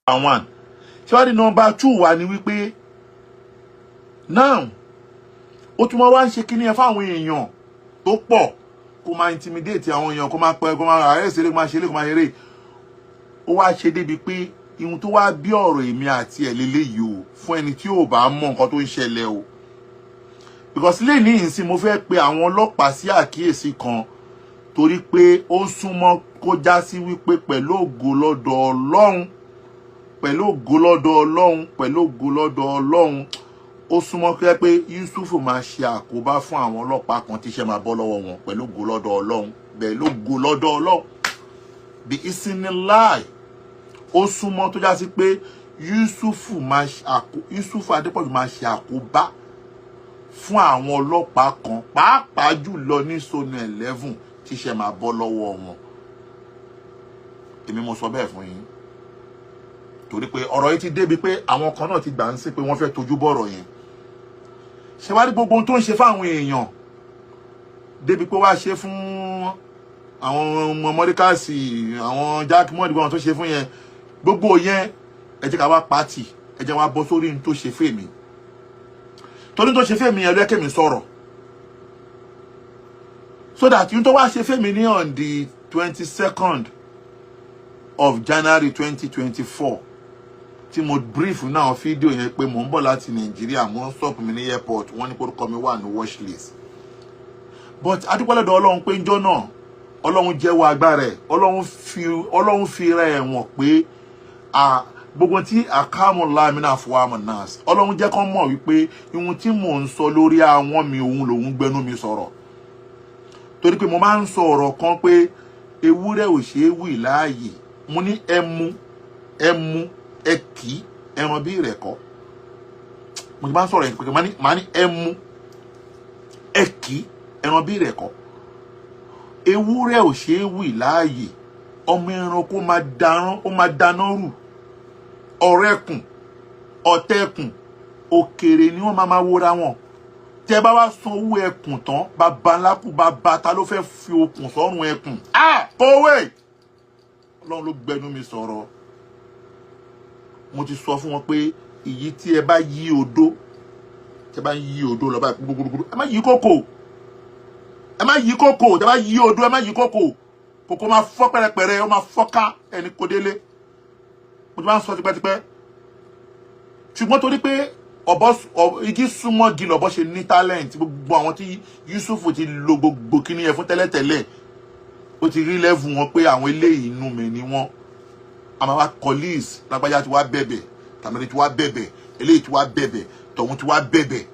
One, ṣé wàá di number two wa ni wípé now, ó tún máa wá ń ṣe kíní ẹ fáwọn èèyàn tó pọ̀, kó máa intimidate àwọn èèyàn, kó máa pẹ́, kó máa arrest eré, kó máa ṣe eré, kó máa ṣeré. Ó wá ṣe débi pé ihun tó wá bí ọ̀rọ̀ èmi àti ẹ̀ lélẹ́yìí o, fún ẹni tí ò bá mọ nǹkan tó ń ṣẹlẹ̀ o, because lẹ́ni ìsìn, mo fẹ́ pe àwọn ọlọ́pàá sí àkíyèsí kan, torí pé ó súnmọ́ kó já sí wípé pẹ̀lú ògo lọ́dọ̀ Ọlọ́run, pẹ̀lú ògo lọ́dọ̀ Ọlọ́run, pẹ̀lú ògo lọ́dọ̀ Ọlọ́run, ó súnmọ́ kí pé Yusuf máa ṣe àkóbá fún àwọn ọlọ́pàá kan tíṣẹ́ máa bọ́ lọ́wọ́ wọn, pẹ̀lú ògo lọ́dọ̀ Ọlọ́run, pẹ̀lú ògo lọ́dọ̀ Ọlọ́run, bí ìsinmi ó súnmọ́ tó já sí pé Yusuf Adépọ̀jù máa ṣe àkóbá fún àwọn ọlọ́pàá kan, pàápàá jùlọ ní Zone 11, tíṣẹ́ máa bọ́ lọ́wọ́ wọn. Èmi mo sọ bẹ́ẹ̀ fún yín, torí pé ọ̀rọ̀ yìí ti débi pé àwọn kan náà ti gbà ń sí pé wọ́n fẹ́ tojú bọ̀rọ̀ yẹn. Ṣe wá rí gbogbo ohun tó ń ṣe fáwọn èèyàn, débi pé wá ṣe fún àwọn ọmọ mọ́ríkàsì, àwọn Jack mọ́ọ̀dì, wọn tó ṣe fún yẹn, gbogbo yẹn, ẹ jẹ́ ká wá pàtì, ẹ jẹ́ wá bọ́ sórí ní tó ṣe fèmí, torí tó ṣe fèmí yẹn ló yẹ kémi sọ̀rọ̀, so that yín tó wá ṣe fèmí ní on the 22nd of January 2024, tí mo brief náà fídíò yẹn pé mò ń bọ̀ láti Nàìjíríà, mo ń stop mi ní airport, wọ́n ní kórúkọ mi wà ní watch list. But adúpẹ́ lọ́dọ̀ Ọlọ́run pé njọ́ náà, Ọlọ́run jẹ́wọ́ agbára ẹ̀, Ọlọ́run fi rẹ̀ ẹ̀wọ̀n pé gbogbo tí àkàmù láàmì fún wa mọ̀ náà, Ọlọ́run jẹ́ kán mọ̀ wípé ihun tí mò ń sọ lórí àwọn mi, òun lòun gbẹnu mi sọ̀rọ̀, torí pé mo máa ń sọ ọ̀rọ̀ kan pé ewúrẹ́ ò ṣeé wì láàyè. Mo ní ẹmu ẹmu ẹ kì í ẹran bí ìrẹ̀kọ́. Mo ti máa ń sọ̀rọ̀ yẹn pé màá ní ẹmu ẹ kì í ẹran bí ìrẹ̀kọ́. Ewúrẹ́ ò ṣeé wì láàyè, ọmọ ẹranko máa darán, ó máa dáná rù. Ọ̀rẹ́kùn ọ̀tẹ̀kùn òkèrè ni wọ́n máa máa wóra wọn. Tẹ bá wá san owó ẹkùn tán, bàbá ńlá kù, bàbá ta ló fẹ́ fi okùn sọ́rùn ẹkùn? Ah, kówé! Ọlọ́run ló gbẹnu mi sọ̀rọ̀. Mo ti sọ fún wọn pé èyí tí ẹ bá yí odó, tí ẹ bá yí odó lọ báyìí gbogbogbò, ẹ má yí kókò, ẹ má yí kókò. Tí ẹ bá yí odó, ẹ má yí kókò, kókò máa fọ́ pẹ̀rẹ̀pẹ̀rẹ̀, ó máa fọ́ ká ẹni kò délé. Mo ti máa ń sọ tipẹ́tipẹ́, ṣùgbọ́n torí pé ọ̀bọ igi súnmọ́ igi lọ́bọ ṣe ní talent, gbogbo àwọn tí Yusuf ti lo gbogbo kíní yẹn fún tẹ́lẹ̀tẹ́lẹ̀, ó ti rí level wọn pé àwọn eléyìí inú mi ni wọ́n. A máa wá police, lágbájá ti wá bẹ̀bẹ̀, tàmílẹ̀ ti wá bẹ̀bẹ̀, eléyìí ti wá bẹ̀bẹ̀, tọ̀hún ti wá bẹ̀bẹ̀.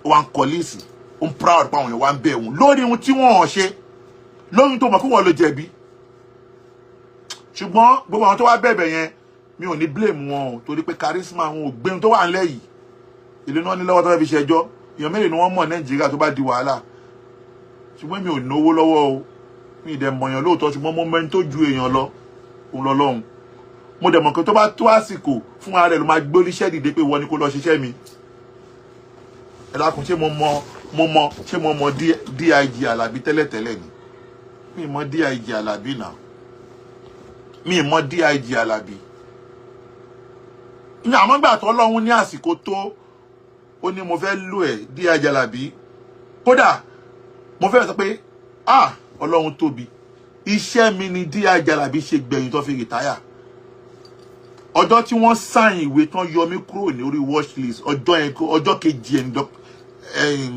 Ó wá ń kọ́líìsì, ó ń proud pé àwọn èèyàn wá ń bẹ̀ òun lórí ohun tí wọ́n ṣe, lórí tó mọ̀ kí wọ́n lè jẹ̀bi. Ṣùgbọ́n gbogbo àwọn tó wá bẹ̀bẹ̀ yẹn, mi ò ní blame wọn o, torí pé charisma wọn ò gbé ohun tó wà ńlẹ̀ yìí. Ìlú náà ní lọ́wọ́ tó fẹ́ fi ṣẹjọ́. Èèyàn mélòó ni wọ́n mọ̀ Nàìjíríà tó bá di wàhálà? Ṣùgbọ́n mi ò náwó lọ́wọ́ o, mi ì dẹ̀ mọ̀yàn lóòótọ́, ṣùgbọ́n mo mẹ́ni tó ju èèyàn lọ, òun lọ lọ́hùn. Mo dẹ̀ mọ̀ pé tó bá tó àsìkò, fún ara rẹ̀ ló máa gbé oníṣẹ́ dìde pé wọ́n ní kó lọ ṣiṣẹ́ mi. Ẹ dákun, ṣé mo mọ ṣé mo mọ DIG Alábí tẹ́lẹ̀tẹ́lẹ̀ ni? Mi mọ DIG Alábí náà, mi mọ DIG Alábí ní. Àmọ́ gbà tó Ọlọ́run ní àsìkò tó, ó ní mo fẹ́ lò ẹ́, DIG Alábí. Kódà mo fẹ́ sọ pé, ah, Ọlọ́run tóbi, iṣẹ́ mi ni DIG Alábí ṣe gbẹ̀yìn tó fi retire. Ọjọ́ tí wọ́n sign ìwé tán yọ mí kúrò ní orí watch list, ọjọ́ yẹn, ọjọ́ kejì ẹ̀ ní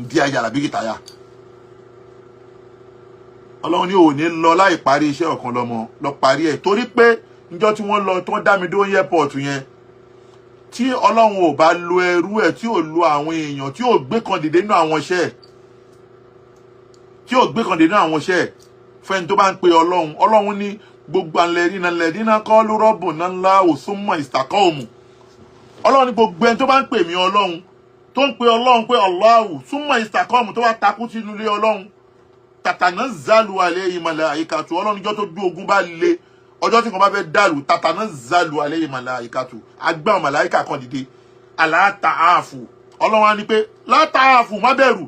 DIG Alábí retire. Ọlọ́run ní òní lọ láì parí iṣẹ́ ọ̀kan lọ́mọ lọ parí ẹ̀, torí pé níjọ́ tí wọ́n lọ, tí wọ́n dá mi dó airport yẹn, tí Ọlọ́run ò bá lo ẹrú ẹ̀, tí ò lo àwọn èèyàn, tí ò gbé kan dìde nínú àwọn iṣẹ́ ẹ̀, tí ò gbé kan dìde nínú àwọn iṣẹ́ ẹ̀ fẹ́ni tó bá ń pe Ọlọ́run, Ọlọ́run ní gbogbo àlẹ́rìnà lẹ́rìnà kọ́ ló rọ́bù náà ńlá òsúnmọ̀ ìsàkọ́ òmù. Ọlọ́run ní gbogbo ẹni tó bá ń pè mí Ọlọ́run, tó ń pe Ọlọ́run pé Allahu, súnmọ̀ ìsàkọ́ òmù, tó bá takú sínú ilé Ọlọ́run, tàtànà zalu alẹ́ ìmàlẹ̀ àyíkàtù. Ọlọ́run níjọ́ tó dún ogun bá le, ọjọ́ tí kan bá fẹ́ dàlù, tàtànà zalu alẹ́ ìmàlẹ̀ àyíkàtù, agbá màláíkà kan dìde aláàtàáfù. Ọlọ́run á ní pé látàáfù, má bẹ̀rù,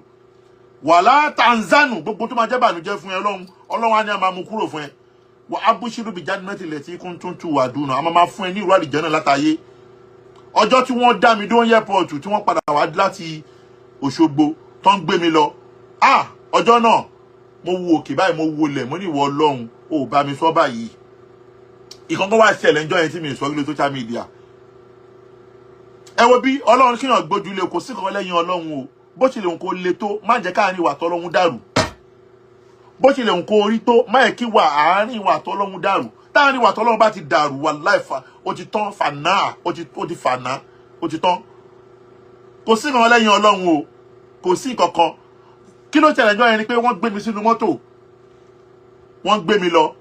wà látàǹzánù, gbogbo tó máa jẹ́ bànújẹ́ fún ẹ, Ọlọ́run, Ọlọ́run á ní a máa mú kúrò fún ẹ. Wà á bú ṣírù bí jáde náà tilẹ̀ tí kún tún tù wà dùn náà. A máa fún ẹ ní ìró àlìjẹ́ náà látàyé. Ọjọ́ tí wọ́n dá mi dó airport, tí wọ́n padà wá láti Òṣogbo tó ń gbé mi lọ. Ah, ọjọ́ náà mo wo òkè báyìí, mo wo lẹ̀, mo ní ìwọ Ọlọ́run ò bá mi sọ báyìí. Ìkànkàn wá ṣẹlẹ̀ ńjọ́ yẹn tí mi sọ lórí social media. Ẹ wo bí Ọlọ́run kíyàn gbójúlé, kò sí kankan lẹ́yìn Ọlọ́run o. Bó ṣe lè ń kó le tó, má jẹ́ káàrin ìwà tọ́lọ́run dàrú. Bó ṣe lè ń kó orí tó, má yẹ kí wà àárín ìwà tọ́lọ́run dàrú. Táàrin ìwà tọ́lọ́run bá ti dàrú, wàláhì ó ti tán fànà, ó ti fànà, ó ti tán. Kò sí kankan lẹ́yìn Ọlọ́run o, kò sí kankan. Kí ló ṣẹlẹ̀ ńjọ́ yẹn ni pé wọ́n gbé mi sínú mọ́tò, wọ́n gbé mi lọ.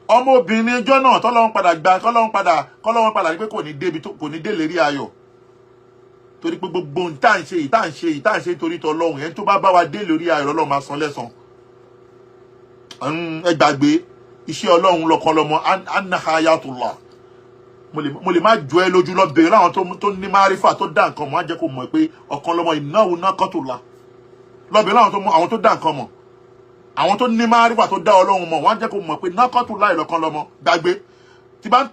Ọmọbìnrin ẹjọ́ náà tọ́lọ́run padà gba, kọ́lọ́run padà ní pé kò ní débi tó, kò ní dé lérí ayọ̀. Torí pé gbogbo ohun tá à ń ṣe yìí, tá à ń ṣe yìí, tá à ń ṣe torí tọ́lọ́run yẹn, tó bá bá wa dé lórí ayọ̀, Ọlọ́run máa san lẹ́san. Ẹ gbàgbé iṣẹ́ Ọlọ́run lọ́kàn lọ́mọ anahayatullah. Mo lè má jọ ẹ lójú, lọ bèrè láwọn tó ní márífà tó dá nǹkan mọ̀, á jẹ́ kó mọ̀ pé ọ̀kan lọ́mọ ìnáwó náà kọ́tùlá. Lọ bèrè láwọn tó mọ̀, àwọn tó dá nǹkan mọ̀, àwọn tó ní márífà tó dá Ọlọ́run mọ̀, wọ́n á jẹ́ kó mọ̀ pé nákọ́tùlá ìlọ́kan lọ́mọ. Gbàgbé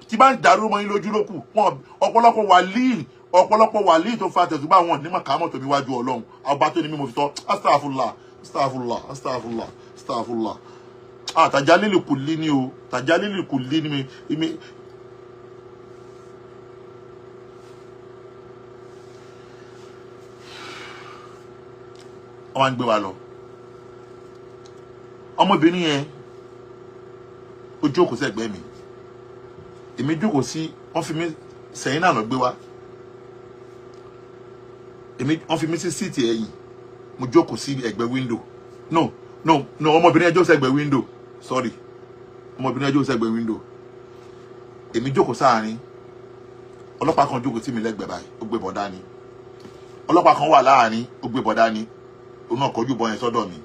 tí bá ń dàrú mọ́ yín lójú lókù. Wọn ọ̀pọ̀lọpọ̀ wàlíì tó fa tẹ̀sùbá wọn ní màkàmọ́ tó níwájú Ọlọ́run. Ọba tó ní mímọ́ fi tọ́. Astaghfirullah, astaghfirullah, astaghfirullah, astaghfirullah. Ah, tàjálìlì kù lí ní o, tàjálìlì kù lí ní mi. Wọ́n á gbé wa lọ. Ọmọbìnrin yẹn ó jókòó sẹ́gbẹ̀ẹ́ mi, èmi jókòó sí, wọ́n fi mí sẹ́yìn náà lọ gbé wa. Èmi wọ́n fi mí sí síìtì ẹ̀yìn, mo jókòó sí ẹ̀gbẹ́ window. No no no, ọmọbìnrin yẹn jókòó sẹ́gbẹ̀ẹ́ window, sorry, ọmọbìnrin yẹn jókòó sẹ́gbẹ̀ẹ́ window, èmi jókòó sáàrin. Ọlọ́pàá kan jókòó sí mi lẹ́gbẹ̀ẹ́ báyìí, ó gbé bọ̀ dání. Ọlọ́pàá kan wà láàrin, ó gbé bọ̀ dání, òun náà kọjú bọ̀ yẹn sọ́dọ̀ mi.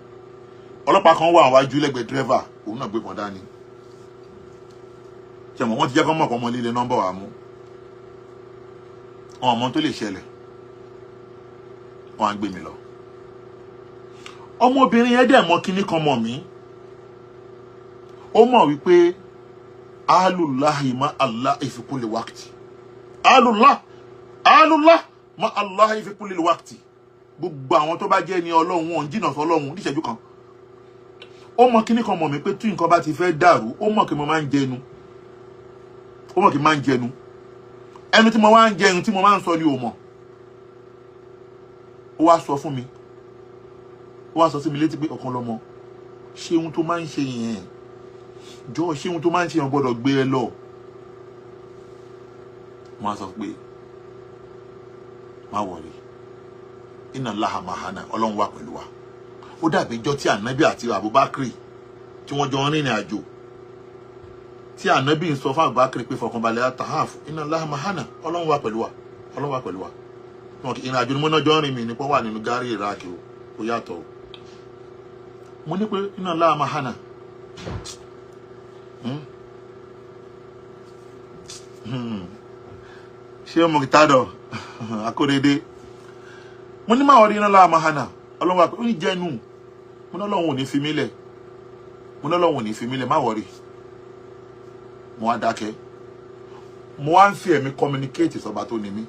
Ọlọ́pàá kan wà wájú lẹ́gbẹ̀ẹ́ dírẹ́fà, òun náà gbé bọ̀ dání. Ṣẹ̀mọ̀ wọ́n ti jẹ́ kọ́ mọ̀ kọ́ mọ líle nọ́mbà wa mú. Àwọn ọmọ tó lè ṣẹlẹ̀, wọ́n á gbé mi lọ. Ọmọbìnrin yẹn dẹ̀ mọ̀ kíní kan mọ̀ mí. Ó mọ̀ wípé alùláhi ma Allah fi kulli waqti. Alùlá, alùlá ma Allah fi kulli waqti. Gbogbo àwọn tó bá jẹ́ ni Ọlọ́run, wọn jìnnà sọ́lọ́run níṣẹ́jú kan. Ó mọ̀ kíní kan mọ̀ mí pé tí nǹkan bá ti fẹ́ dàrú, ó mọ̀ kí mo máa ń jẹnu. Ó mọ̀ kí máa ń jẹnu. Ẹnu tí mo wá ń jẹun tí mo máa ń sọ ni ò mọ̀. Ó wá sọ fún mi. Ó wá sọ sí mi létí pé ọ̀kan lọ́mọ, ṣé ohun tó máa ń ṣe yẹn? Jọ̀ọ́, ṣé ohun tó máa ń ṣe yẹn gbọ́dọ̀ gbé ẹ lọ? Mo wá sọ pé má wọrí. Inna Allaha ma'ana, Ọlọ́run wà pẹ̀lú wa. Ó dàbí ijọ́ tí Ànábì àti Abubakar tí wọ́n jọ ń rìnrìn àjò. Tí Ànábì ń sọ fún Abubakar pé fọkànbalẹ̀ àtàhàf, inna Allaha ma'ana, Ọlọ́run wà pẹ̀lú wa, Ọlọ́run wà pẹ̀lú wa. Ìrìn àjò ni mo náà jọ ń rìn mí nípa wà nínú gárí Iraq o, ó yàtọ̀ o. Mo ní pé inna Allaha ma'ana. Ṣé mo kìtàdọ̀ akóredé? Mo ní máa rí inna Allaha ma'ana, Ọlọ́run wà pẹ̀lú, ó ní jẹ́nu. Mo ní Ọlọ́run ò ní fi mí lẹ̀. Mo ní Ọlọ́run ò ní fi mí lẹ̀, má wọrí. Mo wá dákẹ́. Mo wá ń fi ẹ̀mí communicate sọba tó ní mí.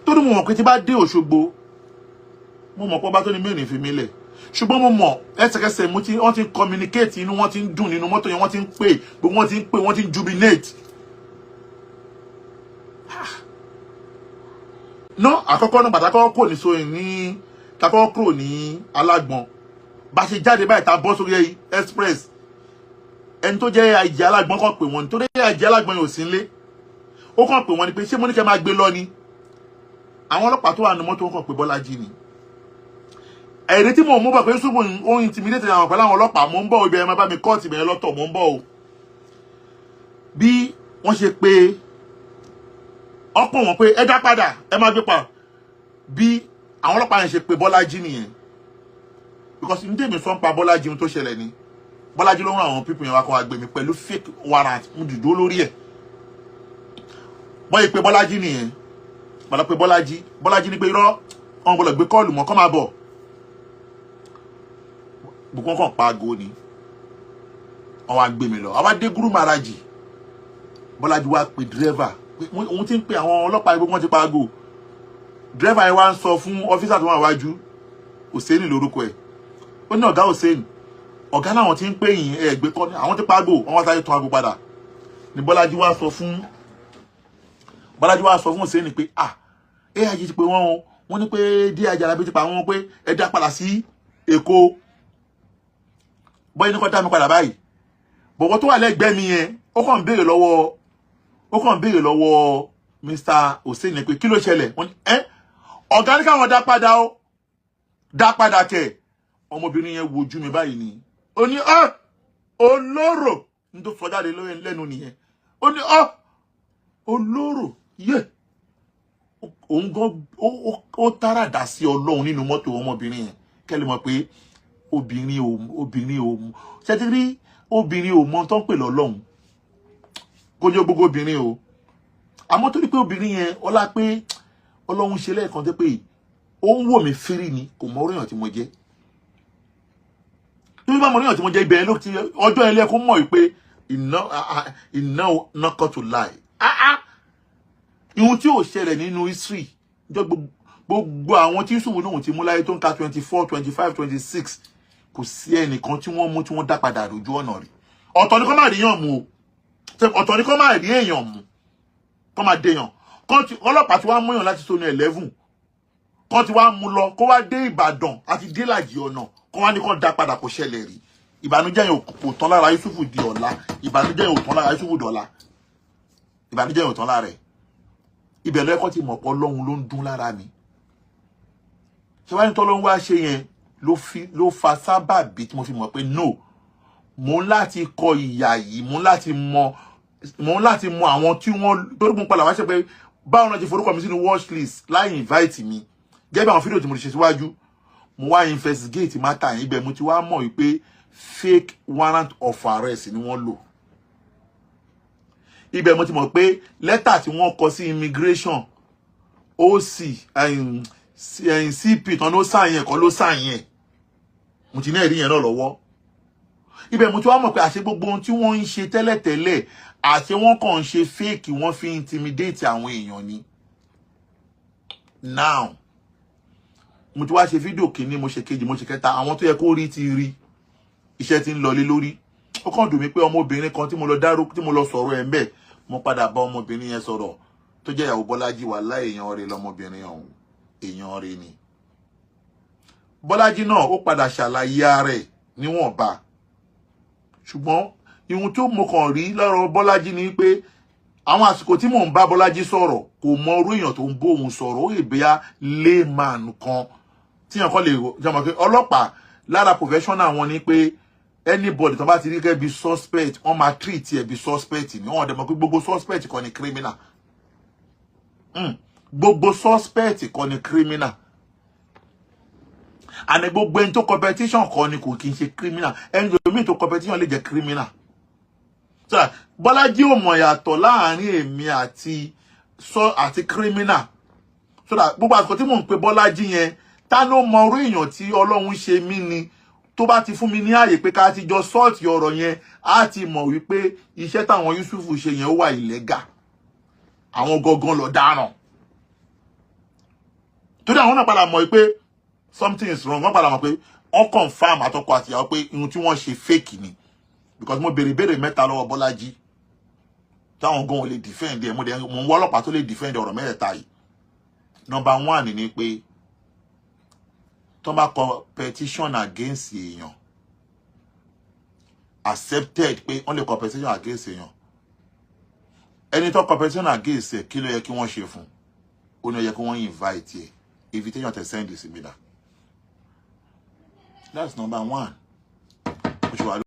Torí mo mọ̀ pé tí bá dé Òṣogbo, mo mọ̀ pé ọba tó ní mí ò ní fi mí lẹ̀. Ṣùgbọ́n mo mọ̀ ẹsẹ̀kẹsẹ̀ mo ti, wọ́n ti ń communicate, inú wọn ti ń dùn nínú mọ́tò yẹn, wọ́n ti ń pè, gbogbo wọn ti ń pè, wọ́n ti ń jubilate. Ná àkọ́kọ́ náà bàtà kọ́kọ́ kúrò ní sóyún ní, takọ́kọ́ kúrò ní Alágbọ̀n. Bá ṣe jáde báyìí ta bọ́ sórí express. Ẹni tó jẹ́ àìjẹ́ Alágbọ̀n kàn pè wọ́n ni, torí àìjẹ́ Alágbọ̀n yóò sí nílé. Ó kàn pè wọ́n ni pé ṣé mo ní kẹ́ máa gbé lọ ni? Àwọn ọlọ́pàá tó wà nínú mọ́tò kàn pé Bọ́lájí ni. Ẹ̀rí tí mò ń mú bọ̀ pé Yusufu ó intimidate àwọn pẹ̀lú àwọn ọlọ́pàá, mò ń bọ̀ ibẹ̀, ẹ máa bá mi kọ́ọ̀tì ibẹ̀ lọ́tọ̀, mò ń bọ̀ o. Bí wọ́n ṣe pé ọ̀pọ̀ wọn pé ẹ dá padà, ẹ máa gbé pa. Bí àwọn ọlọ́pàá yẹn ṣe pé Bọ́lájí nìyẹn. Because ní tèmi sọ ń pa Bọ́lájí, ohun tó ṣẹlẹ̀ ni. Bọ́lájí ló ń rán àwọn people yẹn wá kó wá gbé mi pẹ̀lú fake warrant, mo dìdó lórí ẹ̀. Bọ́yì pé Bọ́lájí nìyẹn. Bọ́lá pé Bọ́lájí, Bọ́lájí ní pé irọ́, wọn gbọ́dọ̀ gbé kọ́ọ̀lù mọ́, kọ́ máa bọ̀. Gbogbo wọn kàn pa aago ni. Wọ́n wá gbé mi lọ. Àwa dé Gúrú Màrájì. Bọ́lájí wá pe driver pé òun ti ń pe àwọn ọlọ́pàá, gbogbo wọn ti pa aago. Driver yẹn wá ń sọ fún officer tó wà wájú, Hussein lórúkọ ẹ̀. Ó ní, "Ọ̀gá Hussein, ọ̀gá náà ti ń pè yín, ẹ̀ gbé kọ́ ní àwọn ti pa aago." Wọ́n wá sáré tún aago padà ní. Bọ́lájí wá sọ fún Hussein pé, "Ah, AIG ti pè wọ́n o, wọ́n ní pé DIG Alábí ti pa wọ́n, pé ẹ dá padà sí Èkó." Bọ́yìí ní kọ́ dá mi padà báyìí. Bọ̀wọ́ tó wà lẹ́gbẹ̀ẹ́ mi yẹn, ó kàn ń béèrè lọ́wọ́ Mr. Hussein pé kí ló ṣẹlẹ̀. Wọ́n ní ẹ́ ọ̀gá ní káwọn dá padà ó dá padà kẹ̀. Ọmọbìnrin yẹn wojú mi báyìí ni, ó ní ọ́ olóró ní tó sọ jáde lẹ́nu nìyẹn. Ó ní ọ́ olóró yé òun gan. Ó tàràdà sí Ọlọ́run nínú mọ́tò ọmọbìnrin yẹn. Kẹ́lẹ́ mọ̀ pé obìnrin ò ṣẹ́tí rí, obìnrin ò mọ tó ń pè lọ́lọ́run. Kó jẹ́ gbogbo obìnrin o, àmọ́ torí pé obìnrin yẹn, ọlá pé Ọlọ́run ṣe lẹ́ẹ̀kan tó pé ó ń wò mí fírí ni, kò mọ oríyàn tí mo jẹ́. Tó bá mọ oríyàn tí mo jẹ́, ibẹ̀ ló ti ọjọ́ ilé kó mọ̀ pé iná iná nọ́kọ̀ to lie. Ihun tí ò ṣẹlẹ̀ nínú history jọ, gbogbo àwọn tí Yusuf náà ti mú láyé tó ń ka 24, 25, 26, kò sí ẹnìkan tí wọ́n mú tí wọ́n dá padà lójú ọ̀nà rí. Ọ̀tọ̀ ni kọ́ máa rí yàn mú o, ọ̀tọ̀ ni kọ́ máa rí èèyàn mú, kọ́ máa dèèyàn. Ọlọ́pàá tí wàá múyàn láti Zone 11, kọ́ ti wá mú lọ, kó wá dé Ìbàdàn àti délàjì ọ̀nà, kó wá ní kó dá padà, kò ṣẹlẹ̀ rí. Ìbànújẹ́ yẹn kò tán lára Yusufu di ọ̀la. Ìbànújẹ́ yẹn ò tán lára Yusufu dọ̀la. Ìbànújẹ́ yẹn ò tán lára ẹ̀. Ibẹ̀ lẹ́kọ́ ti mọ̀ pé Ọlọ́run ló ń dún lára mi. Ṣé wàá ní tọ́lọ́run wá ṣe yẹn ló fi ló fa sábàbí tí mo fi mọ̀ pé no, mo ń láti kọ ìyà yìí, mo ń láti mọ àwọn tí wọ́n torí mo padà wá ṣe pé báwọn náà ti forúkọ mi sínú watch list láì invite mi. Gẹ́gẹ́ bí àwọn fídíò tí mo ti ṣe síwájú, mo wá investigate matter yẹn. Ibẹ̀ mo ti wá mọ̀ wípé fake warrant of arrest ni wọ́n lò. Ibẹ̀ mo ti mọ̀ pé lẹ́tà tí wọ́n kọ sí immigration, OC, CP tán ló sign yẹn kọ́ ló sign yẹn. Mo ti ní ẹ̀rí yẹn náà lọ́wọ́. Ibẹ̀ mo ti wá mọ̀ pé àṣẹ gbogbo ohun tí wọ́n ń ṣe tẹ́lẹ̀tẹ́lẹ̀, àṣẹ wọ́n kàn ń ṣe fake, wọ́n fi intimidate àwọn èèyàn ni. Now, mo ti wá ṣe fídíò kìíní, mo ṣe kejì, mo ṣe kẹta. Àwọn tó yẹ kó rí ti rí, iṣẹ́ ti ń lọlé lórí. Ó kàn dùn mí pé ọmọbìnrin kan tí mo lọ dárò, tí mo lọ sọ̀rọ̀ ẹ̀ ń bẹ̀, mo padà bá ọmọbìnrin yẹn sọ̀rọ̀, tó jẹ́ ìyàwó Bọ́lájí. Wà láì, èèyàn rẹ̀ lọmọbìnrin ọ̀hún, èèyàn rẹ̀ ni. Bọ́lájí náà, ó padà ṣàlàyé ara ẹ̀ níwọ̀nba, ṣùgbọ́n ihun tó mo kàn rí lọ́rọ̀ Bọ́lájí ni pé àwọn àsìkò tí mò ń bá Bọ́lájí sọ̀rọ̀, kò mọ orú èèyàn tó ń bóun sọ̀rọ̀. Ó lè bóyá layman kan tí èèyàn kan lè jẹ́ mọ̀ pé ọlọ́pàá, lára professional wọn ni pé anybody tó bá ti rí gẹ́gẹ́ bí suspect, wọ́n máa treat ẹ̀ bí suspect ni. Wọ́n dẹ̀ mọ̀ pé gbogbo suspect kọ́ ni criminal. Gbogbo suspect kọ́ ni criminal, and gbogbo ẹni tó competition kọ́ ni kò kí n ṣe criminal. Ẹni tó mi tó competition lè jẹ́ criminal. So Bọ́lájí ò mọ̀ yàtọ̀ láàrin èmi àti sọ àti criminal, so that gbogbo àsìkò tí mò ń pe Bọ́lájí yẹn, ta ló mọ orú èèyàn tí Ọlọ́run ṣe mí ni, tó bá ti fún mi ní àyè pé ká ti jọ sọ́ọ̀tì ọ̀rọ̀ yẹn, á ti mọ̀ wípé iṣẹ́ táwọn Yusufu ṣe yẹn, ó wà illegal, àwọn gangan lọ dáràn. Torí àwọn náà padà mọ̀ pé something is wrong. Wọ́n padà mọ̀ pé wọ́n confirm àtọkọ àtìyàwó pé ihun tí wọ́n ṣe fake ni, because mo béèrè béèrè mẹ́ta lọ́wọ́ Bọ́lájí táwọn gan ò lè defend ẹ̀. Mo dẹ̀ mo ń wọ́ ọlọ́pàá tó lè defend ọ̀rọ̀ mẹ́tẹ̀ẹ̀ta yìí. Number one ni pé tó bá kọ petition against èèyàn, accepted pé wọ́n lè kọ petition against èèyàn, ẹni tó kọ petition against ẹ̀, kí ló yẹ kí wọ́n ṣe fún? Ó ní ó yẹ kí wọ́n invite ẹ̀. Invitation tẹ send sí mi dà? That's number one. Mo ṣe wà.